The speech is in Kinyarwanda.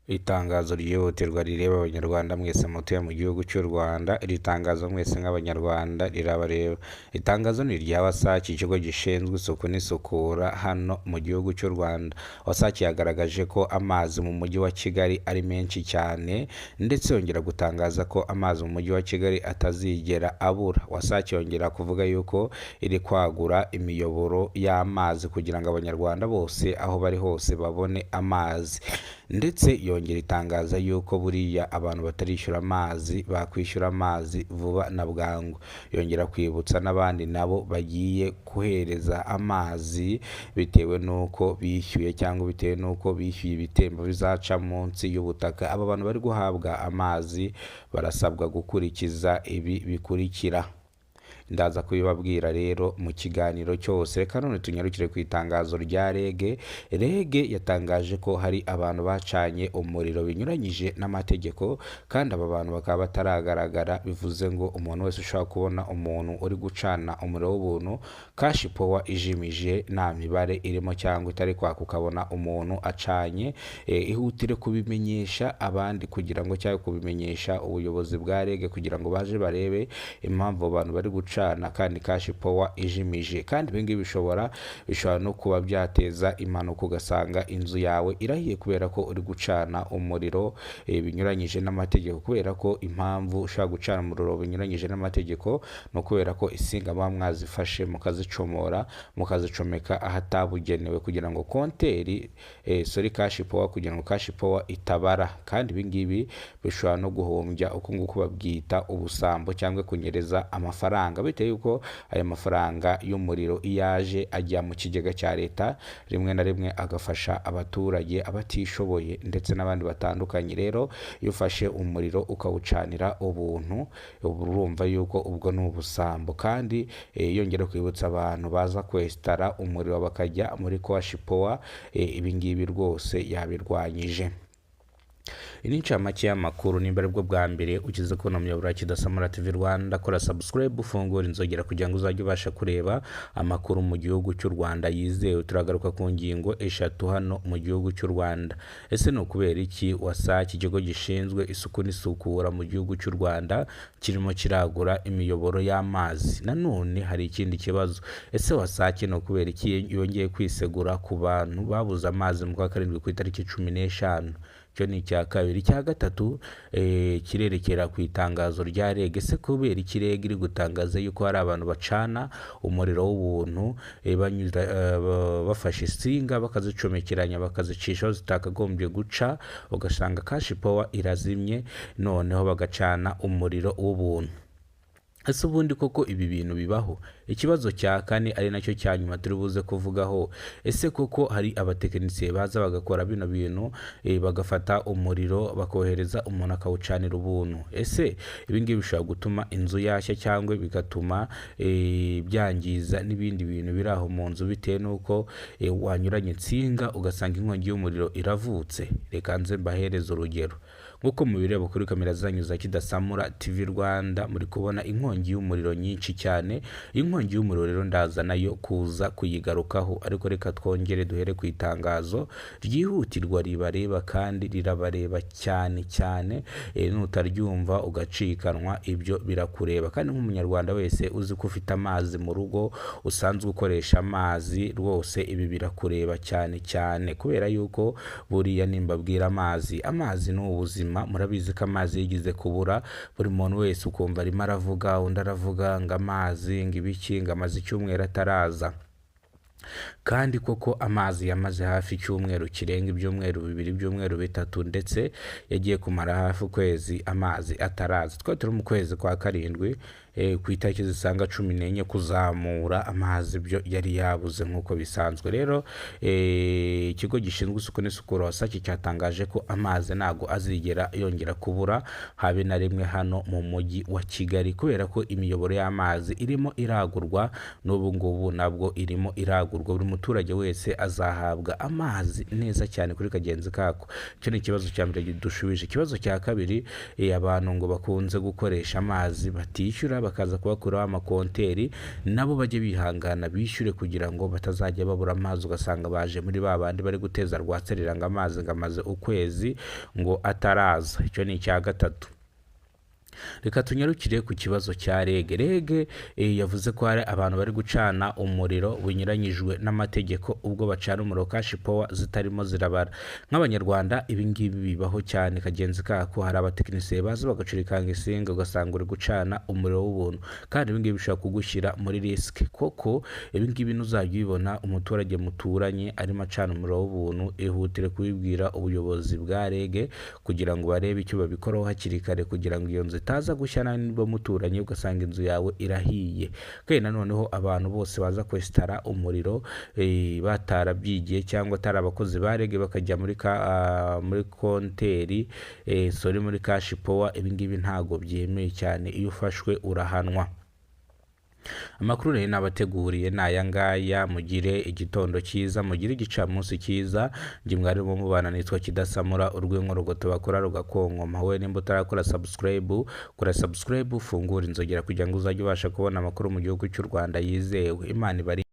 Itangazo ryihutirwa rireba Abanyarwanda mwese mutuye mu gihugu cy'u Rwanda. Iri tangazo mwese nk'Abanyarwanda rirabareba. Itangazo ni irya WASAC, ikigo gishinzwe isuku n'isukura hano mu gihugu cy'u Rwanda. WASAC yagaragaje ko amazi mu mujyi wa Kigali ari menshi cyane, ndetse yongera gutangaza ko amazi mu mujyi wa Kigali atazigera abura. WASAC yongera kuvuga yuko iri kwagura imiyoboro y'amazi kugira ngo Abanyarwanda bose aho bari hose babone amazi, ndetse yongera itangaza yuko buriya abantu batarishyura amazi bakwishyura amazi vuba na bwangu. Yongera kwibutsa n'abandi nabo bagiye kohereza amazi bitewe n'uko bishyuye cyangwa bitewe n'uko bishyuye ibitembo bizaca munsi y'ubutaka. Aba bantu bari guhabwa amazi barasabwa gukurikiza ibi bikurikira. Ndaza kubibabwira rero mu kiganiro cyose. Reka none tunyarukire ku itangazo rya REG. REG yatangaje ko hari abantu bacanye umuriro binyuranyije n'amategeko, kandi aba bantu bakaba bataragaragara. Bivuze ngo umuntu wese ushobora kubona umuntu uri gucana umuriro w'ubuntu, cash power ijimije, nta mibare irimo cyangwa itari kwaka, ukabona umuntu acanye, ihutire kubimenyesha abandi kugira ngo, cyangwa kubimenyesha ubuyobozi bwa REG kugira ngo baje barebe impamvu abantu bari gucana kandi cash power ijimije. Kandi ibi ngibi bishobora no kuba byateza impanuka, ugasanga inzu yawe irahiye kubera ko uri gucana umuriro binyuranyije n'amategeko. Kubera ko impamvu ushobora gucana umuriro binyuranyije n'amategeko ni ukubera ko insinga muba mwazifashe mukazicomora, mukazicomeka ahatabugenewe kugira ngo konteri, sorry, cash power, kugira ngo cash power itabara. Kandi ibi ngibi bishobora no guhombya, uku nguku babyita ubusambo cyangwa kunyereza amafaranga, bitewe yuko ayo mafaranga y'umuriro iyo aje ajya mu kigega cya leta, rimwe na rimwe agafasha abaturage abatishoboye ndetse n'abandi batandukanye. Rero iyo ufashe umuriro ukawucanira ubuntu, uba urumva yuko ubwo ni ubusambo. Kandi yongera kwibutsa abantu baza kwesitara umuriro bakajya muri cash power, ibi ngibi rwose yabirwanyije. Iyi ni incamake y'amakuru. Nimba aribwo bwa mbere ukize kubona umuyoboro wa Kidasamura TV Rwanda, kora subscribe, ufungure inzogera kugira ngo uzajye ubasha kureba amakuru mu gihugu cy'u Rwanda yizewe. Turagaruka ku ngingo eshatu hano mu gihugu cy'u Rwanda. Ese ni ukubera iki WASAC, ikigo gishinzwe isuku n'isukura mu gihugu cy'u Rwanda, kirimo kiragura imiyoboro y'amazi? Nanone hari ikindi kibazo: ese WASAC ni ukubera iki yongeye kwisegura ku bantu babuze amazi mu kwa karindwi ku itariki 15? Icyo ni icya kabiri. Icya gatatu kirerekera ku itangazo rya REG. Ese kubera iki REG iri gutangaza yuko hari abantu bacana umuriro w'ubuntu, banyura, bafashe insinga bakazicomekeranya, bakazicisha aho zitakagombye guca, ugasanga cash power irazimye, noneho bagacana umuriro w'ubuntu? Ese ubundi koko ibi bintu bibaho? Ikibazo cya kane, ari nacyo cya nyuma turi buze kuvugaho: ese koko hari abatekinisiye baza bagakora bino bintu, bagafata umuriro bakohereza umuntu akawucanira ubuntu? Ese ibi ngibi bishobora gutuma inzu yashya cyangwa bigatuma byangiza n'ibindi bintu biri aho mu nzu, bitewe n'uko wanyuranye insinga ugasanga inkongi y'umuriro iravutse? Reka nze mbahereze urugero. Nk'uko mubireba kuri kamera zanyu za Kidasamura TV Rwanda, muri kubona inkongi y'umuriro nyinshi cyane. Inkongi y'umuriro rero ndaza nayo kuza kuyigarukaho, ariko reka twongere duhere ku itangazo ryihutirwa ribareba, kandi rirabareba cyane cyane. Nutaryumva ugacikanwa, ibyo birakureba. Kandi nk'Umunyarwanda wese uzi ko ufite amazi mu rugo, usanzwe ukoresha amazi, rwose ibi birakureba cyane cyane, kubera yuko buriya nimbabwira amazi, amazi ni ubuzima. Murabizi ko amazi yigize kubura, buri muntu wese ukumva arimo aravuga, undi aravuga ngo amazi, ngo ibiki, ngo amaze icyumweru ataraza. Kandi koko amazi yamaze hafi icyumweru kirenga, ibyumweru 2, ibyumweru 3, ndetse yagiye kumara hafi ukwezi amazi ataraza. Twari turi mu kwezi kwa karindwi, ku itariki zisaga 14 kuzamura, amazi byo yari yabuze nk'uko bisanzwe. Rero ikigo gishinzwe isuku n'isukura WASAC cyatangaje ko amazi ntabwo azigera yongera kubura habe na rimwe hano mu mujyi wa Kigali, kubera ko imiyoboro y'amazi irimo iragurwa, n'ubu ngubu nabwo irimo iragurwa. Buri muturage wese azahabwa amazi neza cyane kuri kagenzi kako. Icyo ni ikibazo cya mbere dushubije. Ikibazo cya kabiri, abantu ngo bakunze gukoresha amazi batishyura. bakaza kubakuraho amakonteri, nabo bajye bihangana bishyure kugira ngo batazajya babura amazi, ugasanga baje muri ba bandi bari guteza rwaserera ngo amazi ngo amaze ukwezi ngo ataraza. Icyo ni icya gatatu. Reka tunyarukire ku kibazo cya REG. REG yavuze ko hari abantu bari gucana umuriro bunyuranyijwe n'amategeko, ubwo bacana umuriro cash power zitarimo zirabara. Nk'Abanyarwanda ibi ngibi bibaho cyane kagenzi kako, hari abatekinisiye baza bagacurikanga insinga, ugasanga uri gucana umuriro w'ubuntu, kandi ibi ngibi bishobora kugushyira muri risk. Koko ibi ngibi ntuzajya ubibona umuturage muturanye arimo acana umuriro w'ubuntu, ihutire kubibwira ubuyobozi bwa REG kugira ngo barebe icyo babikoraho hakiri kare, kugira ngo iyo nzu itaza gushya niba muturanye, ugasanga inzu yawe irahiye. Kandi nanoneho abantu bose baza kwesitara umuriro batarabyigiye cyangwa atari abakozi ba REG, bakajya muri konteri, sorry, muri cash power, ibi ngibi ntago byemewe cyane, iyo ufashwe urahanwa. Amakuru rero nabateguriye ni aya ngaya. Mugire igitondo cyiza, mugire igicamunsi cyiza. Njye mwarimu mubana nitwa Kidasamura, urw'inkorogoto bakora rugakonkoma. Wowe nimba utarakora subscribe, kora subscribe, ufungure inzogera kugira ngo uzajye ubasha kubona amakuru mu gihugu cy'u Rwanda yizewe. Imana ibari.